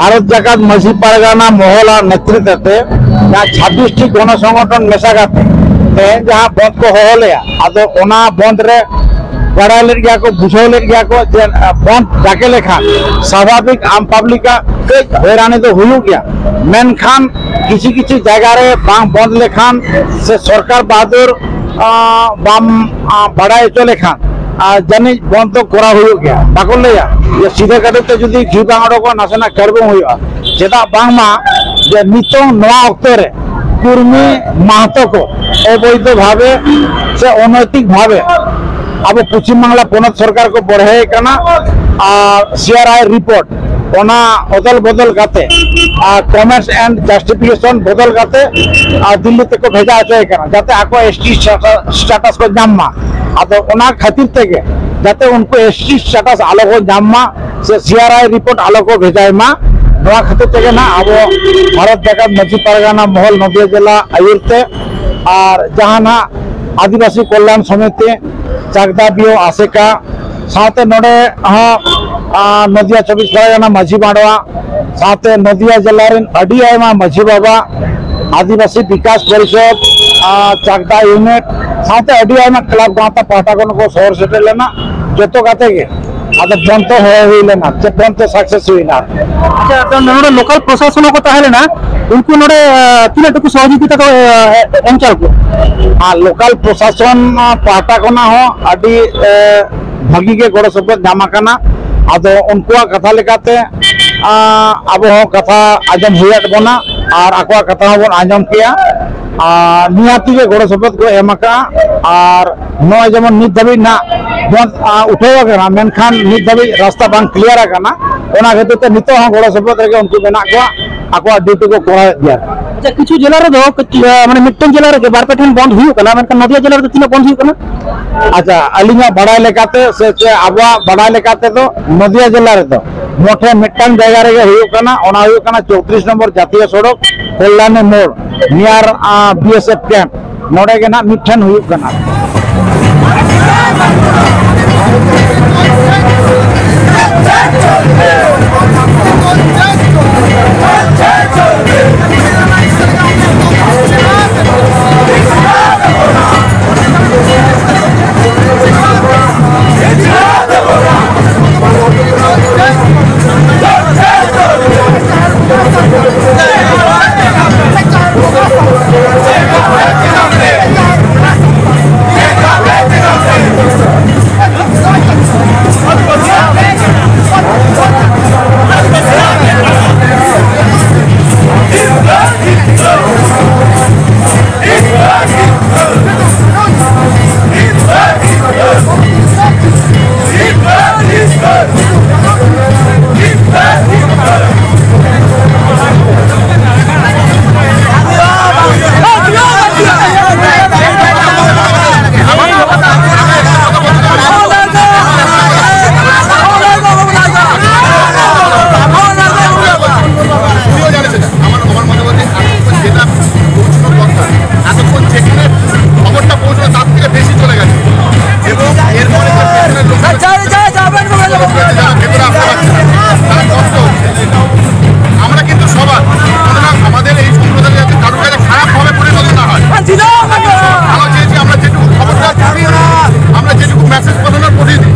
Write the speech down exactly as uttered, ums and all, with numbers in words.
ᱵᱷᱟᱨᱚᱛ ᱡᱟᱠᱟᱛ ᱢᱟᱹᱡᱷᱤ ᱯᱟᱨᱜᱟᱱᱟ ᱢᱚᱦᱚᱞᱟᱜ ᱱᱮᱛᱨᱤᱛᱵ ᱛᱮ ᱡᱟᱦᱟᱸ ᱪᱷᱟᱵᱵᱤᱥ ᱴᱤ ᱜᱚᱱᱚ ᱥᱚᱝᱜᱚᱴᱷᱚᱱ ᱢᱮᱥᱟ ᱠᱟᱛᱮ ᱛᱮᱦᱮᱧ ᱡᱟᱦᱟᱸ ᱵᱚᱱᱫ ᱠᱚ ᱦᱚᱦᱚ ᱞᱮᱜᱼᱟ, ᱟᱫᱚ ᱚᱱᱟ ᱵᱚᱱᱫ ᱨᱮ ᱵᱟᱲᱟᱭ ᱞᱮᱫ ᱜᱮᱭᱟ ᱠᱚ, ᱵᱩᱡᱷᱟᱹᱣ ᱞᱮᱫ ᱜᱮᱭᱟ ᱠᱚ ᱡᱮ, ᱟᱸ, ᱵᱚᱱᱫ ᱡᱟᱠᱮ ᱞᱮᱠᱷᱟᱱ ᱥᱟᱵᱷᱟᱵᱤᱠ ᱟᱢ ᱯᱟᱵᱽᱞᱤᱠᱟᱜ ᱠᱟᱹᱡ ᱦᱚᱭᱨᱟᱱᱤ ᱫᱚ ᱦᱩᱭᱩᱜ ᱜᱮᱭᱟ, ᱢᱮᱱᱠᱷᱟᱱ ᱠᱤᱪᱷᱩ ᱠᱤᱪᱷᱩ ᱡᱟᱭᱜᱟ ᱨᱮ ᱵᱟᱝ ᱵᱚᱱᱫ ᱞᱮᱠᱷᱟᱱ ᱥᱮ ᱥᱚᱨᱠᱟᱨ ᱵᱟᱦᱟᱫᱩᱨ, ᱟᱸ, ᱵᱟᱢ, ᱟᱸ, ᱵᱟᱲᱟᱭ ᱦᱚᱪᱚ ᱞᱮᱠᱷᱟᱱ, ᱟᱸ, ᱡᱟᱹᱱᱤᱡ ᱵᱚᱱᱫ ᱫᱚ ᱠᱚᱨᱟᱣ ᱦᱩᱭᱩᱜ ᱜᱮᱭᱟ᱾ ᱵᱟᱠᱚ ᱞᱟᱹᱭᱟ ᱡᱮ ᱥᱤᱫᱷᱟᱹ ᱠᱟᱹᱴᱩᱵ ᱛᱮ ᱡᱩᱫᱤ ᱜᱷᱤ ᱵᱟᱝ ᱚᱰᱚᱠᱚᱜᱼᱟ, ᱱᱟᱥᱮᱱᱟᱜ ᱠᱟᱹᱲᱵᱩᱝ ᱦᱩᱭᱩᱜᱼᱟ᱾ ᱪᱮᱫᱟᱜ ᱵᱟᱝᱢᱟ ᱡᱮ ᱱᱤᱛᱚᱝ ᱱᱚᱣᱟ ᱚᱠᱛᱚ ᱨᱮ ᱠᱩᱨᱢᱤ ᱢᱟᱦᱟᱛᱚ ᱠᱚ ᱚᱵᱳᱭᱫᱷᱚ ᱵᱷᱟᱵᱮ ᱥᱮ ᱚᱱᱚᱭᱛᱤᱠ ᱵᱷᱟᱵᱮ ᱟᱵᱚ ᱯᱚᱪᱷᱤᱢ ᱵᱟᱝᱞᱟ ᱯᱚᱱᱚᱛ ᱥᱚᱨᱠᱟᱨ ᱠᱚ ᱵᱚᱲᱦᱮ ᱠᱟᱱᱟ, ᱟᱨ ᱥᱤ ᱟᱨ ᱟᱭ ᱨᱤᱯᱳᱨᱴ ᱚᱱᱟ ᱚᱫᱚᱞ ᱵᱚᱫᱚᱞ ᱠᱟᱛᱮ, ᱟᱨ ᱠᱚᱢᱮᱱᱴᱥ ᱮᱱᱰ ᱡᱟᱥᱴᱤᱯᱷᱤᱠᱮᱥᱚᱱ ᱵᱚᱫᱚᱞ ᱠᱟᱛᱮ, ᱟᱨ ᱫᱤᱞᱞᱤ ᱛᱮᱠᱚ ᱵᱷᱮᱡᱟ ᱦᱚᱪᱚᱭ ᱠᱟᱱᱟ, ᱡᱟᱛᱮ ᱟᱠᱚ ᱮᱥ ᱴᱤ ᱥᱴᱟᱴᱟᱥ ᱠᱚ ᱧᱟᱢ ᱢᱟ᱾ ᱟᱫᱚ ᱚᱱᱟ ᱠᱷᱟᱹᱛᱤᱨ ᱛᱮᱜᱮ, ᱡᱟᱛᱮ ᱩᱱᱠᱩ ᱮᱥ ᱴᱤ ᱥᱴᱟᱴᱟᱥ ᱟᱞᱚ ᱠᱚ ᱧᱟᱢ ᱢᱟ, ᱥᱮ ᱥᱤ ᱟᱨ ᱟᱭ ᱨᱤᱯᱳᱨᱴ ᱟᱞᱚ ᱠᱚ ᱵᱷᱮᱡᱟᱭ ᱢᱟ, ᱱᱚᱣᱟ ᱠᱷᱟᱹᱛᱤᱨ ᱛᱮᱜᱮ ᱱᱟᱜ ᱟᱵᱚ ᱵᱷᱟᱨᱚᱛ ᱡᱟᱠᱟᱛ ᱢᱟᱹᱡᱷᱤ ᱯᱟᱨᱜᱟᱱᱟ ᱢᱚᱦᱚᱞ ᱱᱚᱫᱤᱭᱟ ᱡᱮᱞᱟ ᱟᱹᱭᱩᱨ ᱛᱮ ᱟᱨ ᱡᱟᱦᱟᱸ ᱱᱟᱜ ᱟᱹᱫᱤᱵᱟᱹᱥᱤ ᱠᱚᱞᱭᱟᱱ ᱥᱚᱢᱤᱛᱤ, ᱪᱟᱠᱫᱟ ᱵᱤᱭᱳ ᱟᱥᱮᱠᱟ, ᱥᱟᱶᱛᱮ ᱱᱚᱰᱮ ᱦᱚᱸ, ᱟᱸ, ᱱᱚᱫᱤᱭᱟ ᱪᱚᱵᱵᱤᱥ ᱯᱟᱨᱜᱟᱱᱟ ᱢᱟᱹᱡᱷᱤ ᱢᱟᱰᱣᱟ, ᱥᱟᱶᱛᱮ ᱱᱚᱫᱤᱭᱟ ᱡᱮᱞᱟ ᱨᱮᱱ ᱟᱹᱰᱤ ᱟᱭᱢᱟ ᱢᱟᱹᱡᱷᱤ ᱵᱟᱵᱟ, ᱟᱹᱫᱤᱵᱟᱹᱥᱤ ᱵᱤᱠᱟᱥ ᱯᱚᱨᱤᱥᱚᱫ, ᱟᱨ ᱪᱟᱠᱫᱟ ᱤᱭᱩᱱᱤᱴ, ᱥᱟᱶᱛᱮ ᱟᱹᱰᱤ ᱟᱭᱢᱟ ᱠᱞᱟᱵᱽ ᱜᱟᱶᱛᱟ ᱯᱟᱦᱴᱟ ᱠᱷᱚᱱ ᱠᱚ ᱥᱚᱦᱚᱨ ᱥᱮᱴᱮᱨ ᱞᱮᱱᱟ᱾ ᱡᱚᱛᱚ ᱠᱟᱛᱮ ᱜᱮ ᱟᱫᱚ ᱵᱚᱱᱫᱷ ᱦᱚᱦᱚ ᱦᱩᱭ ᱞᱮᱱᱟ, ᱪᱮ ᱵᱚᱱᱫᱷ ᱥᱟᱠᱥᱮᱥ ᱦᱩᱭᱱᱟ᱾ ᱟᱪᱪᱷᱟ, ᱟᱫᱚ ᱱᱚᱰᱮ ᱞᱳᱠᱟᱞ ᱯᱨᱚᱥᱟᱥᱚᱱ ᱦᱚᱸᱠᱚ ᱛᱟᱦᱮᱸ ᱞᱮᱱᱟ, ᱩᱱᱠᱩ ᱱᱚᱰᱮ, ᱟᱸ, ᱛᱤᱱᱟᱹᱜ ᱴᱩᱠᱩ ᱥᱚᱦᱚᱡᱳᱜᱤᱛᱟ ᱠᱚ, ᱟᱸ, ᱮᱢ ᱪᱟᱞ ᱠᱚ? ᱟᱨ ᱞᱳᱠᱟᱞ ᱯᱨᱚᱥᱟᱥᱚᱱ, ᱟᱸ, ᱯᱟᱦᱴᱟ ᱠᱷᱚᱱᱟᱜ ᱦᱚᱸ ᱟᱹᱰᱤ, ᱮ, ᱵᱷᱟᱹᱜᱤ ᱜᱮ ᱜᱚᱲᱚ ᱥᱚᱯᱚᱦᱚᱫ ᱧᱟᱢ ᱟᱠᱟᱱᱟ᱾ ᱟᱫᱚ ᱩᱱᱠᱩᱣᱟᱜ ᱠᱟᱛᱷᱟ ᱞᱮᱠᱟᱛᱮ, ᱟᱸ, ᱟᱵᱚ ᱦᱚᱸ ᱠᱟᱛᱷᱟ ᱟᱸᱡᱚᱢ ᱦᱩᱭᱟᱫ ᱵᱚᱱᱟ ᱟᱨ ᱟᱠᱚᱣᱟᱜ ᱠᱟᱛᱷᱟ ᱦᱚᱸᱵᱚᱱ ᱟᱸᱡᱚᱢ ᱠᱮᱜᱼᱟ᱾ ᱟᱨ ᱱᱤᱦᱟᱹᱛᱤ ᱜᱮ ᱜᱚᱲᱚ ᱥᱚᱯᱚᱦᱚᱫ ᱠᱚ ᱮᱢ ᱟᱠᱟᱜᱼᱟ᱾ ᱟᱨ ᱱᱚᱜᱼᱚᱭ ᱡᱮᱢᱚᱱ ᱱᱤᱛ ᱫᱷᱟᱹᱵᱤᱡ ᱱᱟᱜ ᱵᱚᱱᱫᱷ, ᱟᱸ, ᱩᱴᱷᱟᱹᱣ ᱟᱠᱟᱱᱟ, ᱢᱮᱱᱠᱷᱟᱱ ᱱᱤᱛ ᱫᱷᱟᱹᱵᱤᱡ ᱨᱟᱥᱛᱟ ᱵᱟᱝ ᱠᱞᱤᱭᱟᱨ ᱟᱠᱟᱱᱟ᱾ ᱚᱱᱟ ᱠᱷᱟᱹᱛᱤᱨ ᱛᱮ ᱱᱤᱛᱚᱜ ᱦᱚᱸ ᱜᱚᱲᱚ ᱥᱚᱯᱚᱦᱚᱫ ᱨᱮᱜᱮ ᱩᱱᱠᱩ ᱢᱮᱱᱟᱜ ᱠᱚᱣᱟ, ᱟᱠᱚᱣᱟᱜ ᱰᱤᱭᱩᱴᱤ ᱠᱚ ᱠᱚᱨᱟᱣᱮᱫ ᱜᱮᱭᱟ᱾ ᱟᱪᱪᱷᱟ, ᱠᱤᱪᱷᱩ ᱡᱮᱞᱟ ᱨᱮᱫᱚ ᱠᱟᱹᱡ, ᱟᱸ, ᱢᱟᱱᱮ ᱢᱤᱫᱴᱮᱱ ᱡᱮᱞᱟ ᱨᱮᱜᱮ ᱵᱟᱨ ᱯᱮ ᱴᱷᱮᱱ ᱵᱚᱱᱫᱷ ᱦᱩᱭᱩᱜ ᱠᱟᱱᱟ, ᱢᱮᱱᱠᱷᱟᱱ ᱱᱚᱫᱤᱭᱟ ᱡᱮᱞᱟ ᱨᱮᱫᱚ ᱛᱤᱱᱟᱹᱜ ᱵᱚᱱᱫᱷ ᱦᱩᱭᱩᱜ ᱠᱟᱱᱟ? ᱟᱪᱪᱷᱟ, ᱟᱹᱞᱤᱧᱟᱜ ᱵᱟᱲᱟᱭ ᱞᱮᱠᱟᱛᱮ ᱥᱮ ᱪᱮ ᱟᱵᱚᱣᱟᱜ ᱵᱟᱲᱟᱭ ᱞᱮᱠᱟᱛᱮ ᱫᱚ ᱱᱚᱫᱤᱭᱟ ᱡᱮᱞᱟ ᱨᱮᱫᱚ ᱢᱚᱴᱷᱮ ᱢᱤᱫᱴᱟᱝ ᱡᱟᱭᱜᱟ ᱨᱮᱜᱮ ᱦᱩᱭᱩᱜ ᱠᱟᱱᱟ, ᱚᱱᱟ ᱦᱩᱭᱩᱜ ᱠᱟᱱᱟ ᱪᱳᱛᱨᱤᱥ ᱱᱚᱢᱵᱚᱨ ᱡᱟᱛᱤᱭᱚ ᱥᱚᱲᱚᱠ, ᱠᱚᱞᱭᱟᱱᱤ ᱢᱳᱲ, near, ᱟᱸ, ᱵᱤ ᱮᱥ ᱮᱯᱷ ᱠᱮᱢᱯ, ᱱᱚᱰᱮ ᱜᱮ ᱱᱟᱜ ᱢᱤᱫᱴᱷᱮᱱ ᱦᱩᱭᱩᱜ ᱠᱟᱱᱟ᱾ তুমিও জানো সেটা। আমার, আমার মনে হয় যে এতক্ষণ যেটা পৌঁছানোর দরকার, এতক্ষণ যেখানে খবরটা পৌঁছলো, তার থেকে বেশি চলে গেছে। এবং এরপরে যে পেছনের লোকগুলো যারা ভেতরে আসতে পারছে না, তারা কষ্ট হচ্ছে। আমরা কিন্তু সবার, সুতরাং আমাদের এই সম্প্রদায় যাতে কারোর কাছে খারাপভাবে পরিণত না হয়। ভালো চেয়েছি আমরা যেটুকু খবরটা, আমরা যেটুকু মেসেজ পাঠানোর প্রতিনিধি,